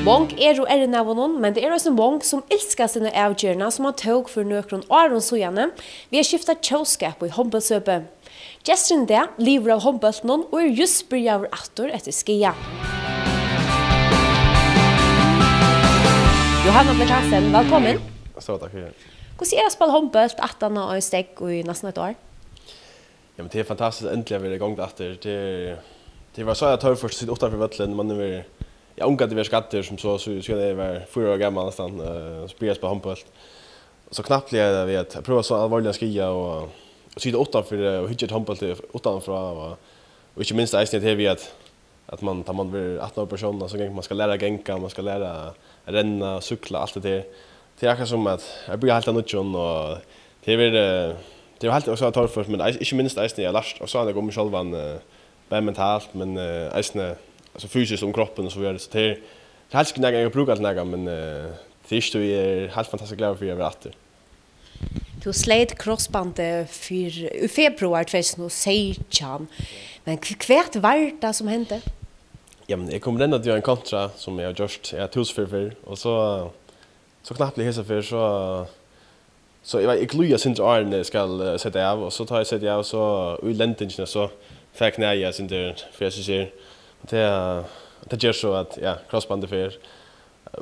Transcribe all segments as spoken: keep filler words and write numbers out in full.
Mong eru errin av honum, men tað eru eisini mong, sum ilskast inn á avgerðina, sum hann tók fyri nøkrum árum síðani, við at skifta tjóðskap í hondbóltshøpi. Gesturin í dag livir av hondbóltinum og er júst byrjaður aftur eftir skaða. Jóhann André Thassen, vælkomin. So, takk fyri. Hvussu er at spæla hondbólt aftan á ein steðg í næstan eitt ár? Jamen, det er fantastisk endelig at være i gang aftur. Det, det var så, jeg tør først at sitte utenfor vøllen. Man er, jeg undgått at være skadet, som så, så, så jeg var fire år gammel næsten, øh, så begyndte jeg at spille håndbold. Og så knappliga er det ved at jeg prøver så alvorlig at skrive og, og sitte utenfor øh, og hygge et håndbold utenfor. Og, og ikke minst eisen det her ved at at man, da man blir atten år på sjøen, så man skal lære å genge, man skal lære å renne, sykle, alt det der. Det er akkurat som at jeg blir helt av nødvendig, og det er, eh, det er helt også tørt først, men eis- ikke minst eisen jeg har lært, og så har det gått med selv, eh, bare mentalt, men eh, eisen, altså fysisk om kroppen og så videre, så det er, det er helt sikkert noe jeg bruker til noe, men eh, det er ikke, det er helt fantastisk glad for at jeg har vært etter. Tú sleit krossbandið fyri, í februar tvey túsund og seytjan, men hv- hvat var tað sum hendi? Jamen, eg kom rennandi á ein kontra, sum eg havi gjørt, eg havi túsund ferð fyrr, og so, so knappliga hesa ferð, so, so eg var, eg glíði eitt sindur áðrenn eg skal eh, seta av, og so tá eg seti av, so í lendingini, so fær knæið eitt sindur, fyri at siga, og tað, tað ger so, at, ja, krossbandið fer.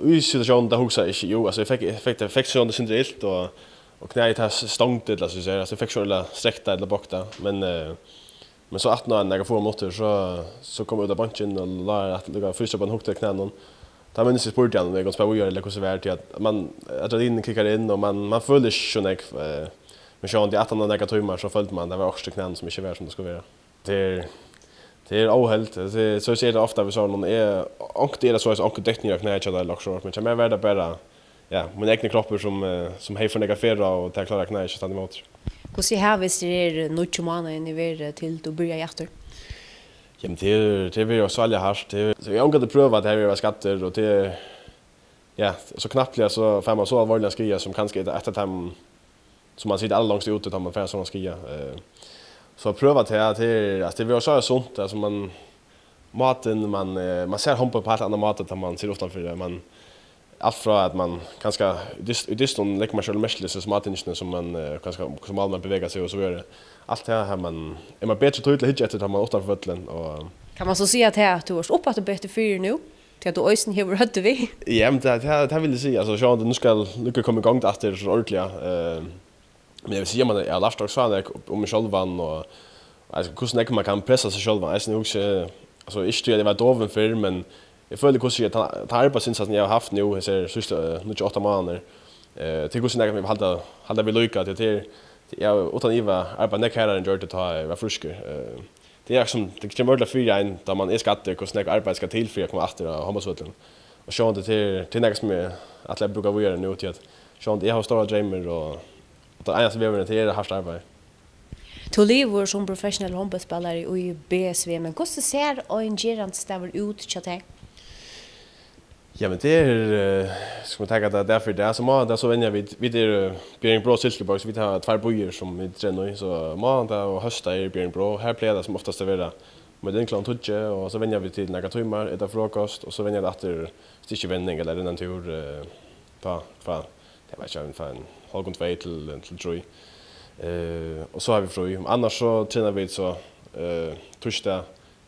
Í situatiónini, tá hugsaði eg ikki, jú, altso, eg fekk, eg fekk, eg fekk sjálvandi eitt sindur ilt, og, og knæið, tað stongdi, ella so siga, altso, eg fekk sjálvandi strekt tað ella bokt tað, men, eh, men so aftan á nakrar fáar minuttir, so, so kom eg út á beinkin og lá har aftur, lukkaði fysioterapeutini, hugdi at knænum. Tá minnist eg spurdi hann, um eg kundi spæla víðari, ella hvussu var, tí at man, adrenalin kickar inn, og man, man følir ikki so nógv, eh, men sjálvandi aftan á nakrar tímar, so føldi man, tað var okkurt í knænum, sum ikki var, sum tað skuldi vera. Tað er, tað er óhelt. Tað er, so eg sigi tað ofta við sovorðnum, eg, onkuntíð er tað so, at onkur dettur niður á knæið hjá tær, ella okkurt sovorðið, men hjá mær var tað bara, ja, mín egni kroppur, sum, eh, sum hevði for nógva ferð á, og tað klárar knæið ikki at standa ímóti. Hvussu hava hesir her níggju mánaðirnir verið, til tú byrjaði aftur? Jamen, tað er, tað er verið særliga hart. Tað er, so eg havi ongantíð prøvað, at eg havi verið skaddur, og tað er, ja, so knappliga, so fær man so alvorligan skaða, sum kanska er eitt av teimum sum man situr allarlongst úti, tá man fær sovorðnan skaða. Eh, so at prøva tað, tað er, altso, tað verður so sunt, altso, man, mátin, man, eh, man sær hondbólt á heilt annan máta, tá man situr uttanfyri. Man, alt frá at man kanska í dys-, í dystinum leggur man sjálv merki til smátingini, sum man, eh, kanska, hvussu man bevegar seg og so víðari. Alt tað har man, er man betri til at hyggja eftir, tá man er uttanfyri vøllin, og Kann man so siga tað, at tú ert uppaftur betur fyri nú? Tí at tú eisini hevur høvdið við. Ja, men tað, tað, tað vil eg siga. Altso, sjálvandi, nú skal, nú skal koma í gongd aftur so ordiliga. Eh, men eg vil siga, man, eg havi lært okkurt so nógv um meg sjálvan og, og, altso, hvussu nógv man kann pressa seg sjálvan. Eisini hugsi eg, altso, ikki tí at eg var dovin fyrr, men eg føli, hvussu eg, ta, ta arbeiðsinnsatsin eg havi havt nú, hesar síðstu, eh, níggju, átta mánaðirnar, eh, til hvussu nógv eg vil halda, halda við líka, tí at tað er, eg havi uttan iva arbeitt nógv harðari enn gjørdi, tá eg var frískur. Eh, Tað er sum, tað kemur ordiliga fyri ein, tá man er skaddur, hvussu nógv arbeiði skal til fyri at koma aftur á hondbóltsvøllin. Og sjálvandi tað er, tað er nakað sum eg ætli at brúka víðari nú, tí at sjálvandi eg havi stórar dreymar og, og tann einasti vegurin, tað er hart arbeiði. Tú livir sum professionellur hondbóltsspælari í B S V, men hvussu sær ein gerandisdagur út hjá tær? Ja, men tað er, eh, skal man taka tað dag fyri dag, so mánadag, so venja vit, vit eru, eh, Bjerringbro og Silkeborg, so vit hava tveir býir sum vit trena í, so mánadag og hósdag er Bjerringbro, her plagar tað sum oftast at vera, møta inn klokkan tíggju, og so venja vit til nakrar tímar, eta frokost, og so venja vit aftur styrkivenjing ella renna ein túr, eh, tá, frá, tað veit eg ikki, frá ein hálvan tvey til, til trý. Eh, og so hava vit frí. Annars so trena vit so, eh, týsdag,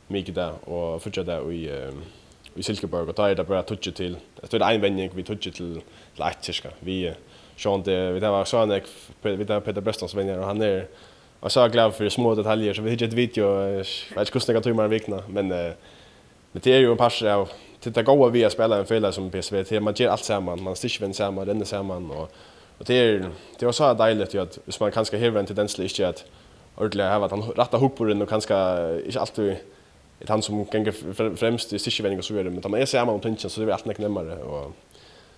mikudag og fríggjadag í, eh, í Silkeborg, og tá er tað bara tíggju til, so er tað ein venjing við tíggju til, til eitt cirka. Vit, eh, sjálvandi, vit hava so nógv, vit hava Petur Brestons venjing, og hann er, og so er eg glað fyri smá detaljur, so vit hyggja eitt video, eh, eg veit ikki hvussu nógvar tímar um vikuna, men, eh, men tað er jú ein partur av, tað er tað góða við at spæla í einum felagi sum B S V, tað er, man ger alt saman, man styrkivenjir saman, rennur saman, og, og tað er, tað er so deiligt, tí at viss man kanska hevur ein tendens til ikki at ordiliga hava tann rætta hugburðin og kanska ikki altíð er tann, sum gongur fr-, fremst í styrkivenjing og so víðari, men tá man er saman um tingini, so er alt nógv nemmari, og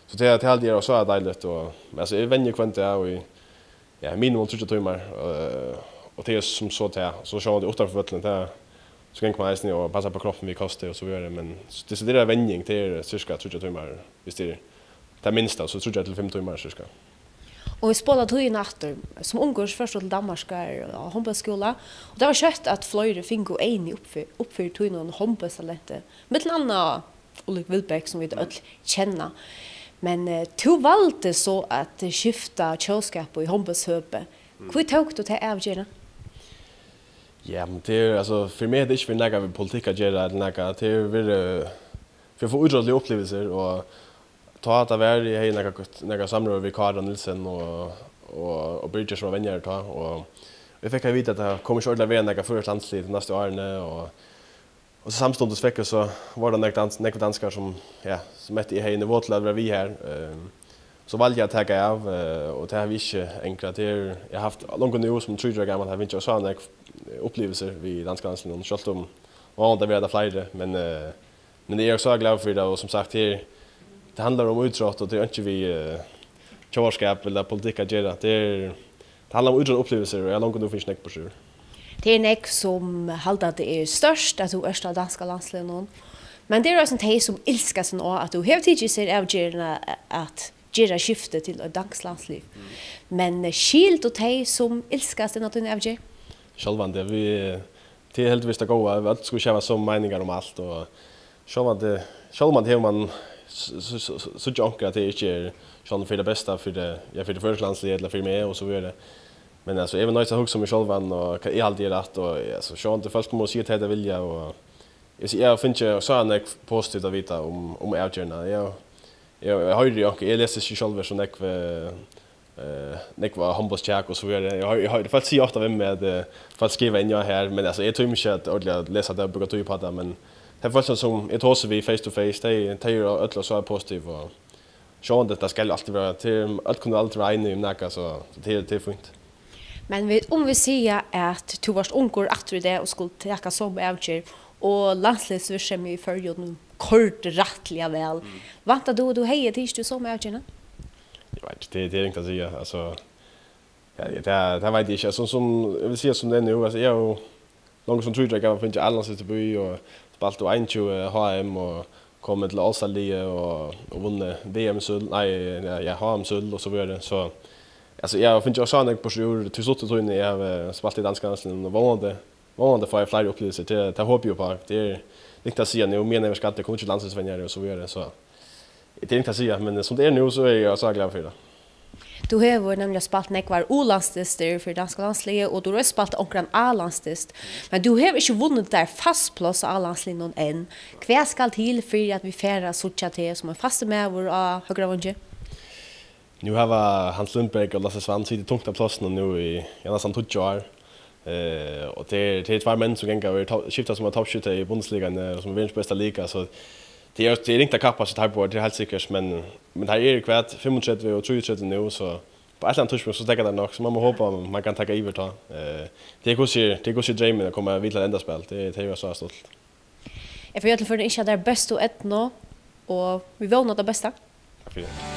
so tað, tað haldi eg er so deiligt, og, men, altso, eg venji hvønn dag, og eg, ja, minimum tríggjar tímar, eh, og tað er sum so tað, so sjálvandi uttanfyri vøllin, tað, so gongur man eisini og passar upp á kroppin við kosti og so víðari, men s-, desideraða venjing, tað er cirka tríggjar tímar, viss tað er tað minsta, so tríggjar til fimm tímar cirka. Og vit spola tíðina aftur. Sum ungur fórt tú til Danmarkar á hondbóltsskúla, og tað var skjótt, at fleiri fingu eyguni upp fyri, upp fyri tínum hondbóltstalenti. Millum annað Ulrik Wilbek, sum vit øll kenna. Men, eh, tú valdi so at skifta tjóðskap í hondbóltshøpi. Hví tók tú ta avgerðina? Ja, men tað er, altso, fyri meg er tað ikki verið nakað við politikk at gera ella nakað. Tað er verið, eh, fyri at fáa ítróttiligar upplivilsir, og tá tað var, eg hevði nakað gott, nakað samrøðu við Kára Nielsen og, og, og Birgir, sum var venjarar tá, og eg fekk at vita, at tað kom ikki ordiliga at vera nakað føroyskt landslið tey næstu árini, og, og so samstundis fekk eg so, vóru tað nógv dans-, nógvir danskarar, sum, ja, sum møttu, eg hevði nivå til at vera við har. Ehm, so valdi eg at taka av, eh, og tað havi eg ikki angrað. Tað er, eg havi havt longu nú sum trýogtretivu ára gamal, havi eg fingið so nógv, eh, upplivilsir við danska landsliðnum, sjálvt um vónandi verða tað fleiri, men, eh, men eg eri so glaður fyri tað, og sum sagt, her, tað handlar um ítrótt, og tað er einki við, eh, tjóðarskap ella politikk at gera. Tað er, tað handlar um ítrótt og upplivilsir, og eg havi longu nú fingið nógv burturúr. Tað eru nógv, sum halda, at tað er stórt, at tú ert á danska landsliðnum, men tað eru eisini tey, sum ilskast nú á, at tú hevur tikið sær avgerðina at gera skifti til eitt danskt landslið. Men, eh, skilur tú tey, sum ilskast inn á tína avgerð? Sjálvandi, vit, tað er heldigvís tað góða, at vit øll skulu ikki hava somu meiningar um alt, og sjálvandi, sjálvandi hevur mann s-, s-, s-, s-, síggja onkur, at tað ikki er sjálvandi fyri tað besta, fyri tað, ja, fyri tað føroyska landsliðið ella fyri meg og so víðari. Men, altso, eg vil noyðast at hugsa um meg sjálvan og hvat eg haldi er rætt, og, ja, so sjálvandi fólk mugu siga tað, tey vilja, og eg, eg havi fingið so nógv positivt at vita um, um avgerðina. Eg, eg, eg hoyri onkur, eg lesi ikki sjálvur so nógv, eh, eh, nógv av hondbóltskjak og so víðari. Eg hoyri, eg hoyri, fólk siga ofta við meg, at, eh, fólk skriva inn, ja, her, men, altso, eg tími ikki at ordiliga lesa tað og brúka tíð upp á tað, men tey fólkini, sum eg tosi við face to face, tey, tey eru øll so positiv, og sjálvandi, tað skal jú altíð vera, tað er, øll kunnu aldri vera einig um nakað, so tað er, tað er fínt. Men vit, um vit siga, at tú vart ungur aftur í dag og skuldi taka somu avgerð, og landsliðsvirksemið í Føroyum koyrdi rættiliga væl, væntar tú, at tú hevði tikið somu avgerðina? Eg veit ikki, tað, tað er ringt at siga, altso, ja, ja, tað, tað veit eg ikki. Altso, sum, eg vil siga, sum tað er nú, altso, eg havi jú longu sum trýogtretivu ára gamal fingið A-landsliðsdebut og spælt U einogtjúgu H M og komið til Álsarliðið og, og vunnið V M-sølv, nei, ja, ja, H M-sølv og so víðari. So, altso, eg havi fingið so nógv burturúr tí stuttu tíðini eg havi spælt í danska landsliðnum, og vónandi, vónandi fái eg fleiri upplivilsir. Tað, tað hopi eg upp á. Tað er ringt at siga nú, meðan eg var skaddur, kom ikki landsliðsvenjari og so víðari, so tað er ringt at siga, men sum tað er nú, so eri eg so glaður fyri tað. Tú hevur nemliga spælt nógvar U-landsdystir fyri danska landsliðið, og tú hevur eisini spælt onkran A-landsdyst, men tú hevur ikki vunnið tær fast pláss á A-landsliðnum enn. Hvat skal til fyri at vit fara at síggja teg sum ein fastur maður á høgra veingi? Nú hava Hans Lindberg og Lasse Svan sitið tungt á plássinum nú í, ja, næstan tíggju ár. Eh, og tað er, tað er tveir menn, sum ganga og eru to-, skifta sum eitt toppskifti í Bundesligaen, eh, sum er verðins besta liga, so tað er, tað er ringt at kappast við teir báðir, tað er heilt sikkert, men, men teir eru hvat, fimmogtretivu og trýogtretivu nú, so á eitt ella annað tíðspunkt, so steðga teir nokk, so man má hopa, man kann taka yvir tá. Eh, tað er hvussu er, tað er hvussu er dreymurin at koma við til eitt endaspæl, tað, tað er so stuttligt. Eg fari í øllum førum ynskja tær bestu eydnu, og vit vóna tað besta. Takk fyri.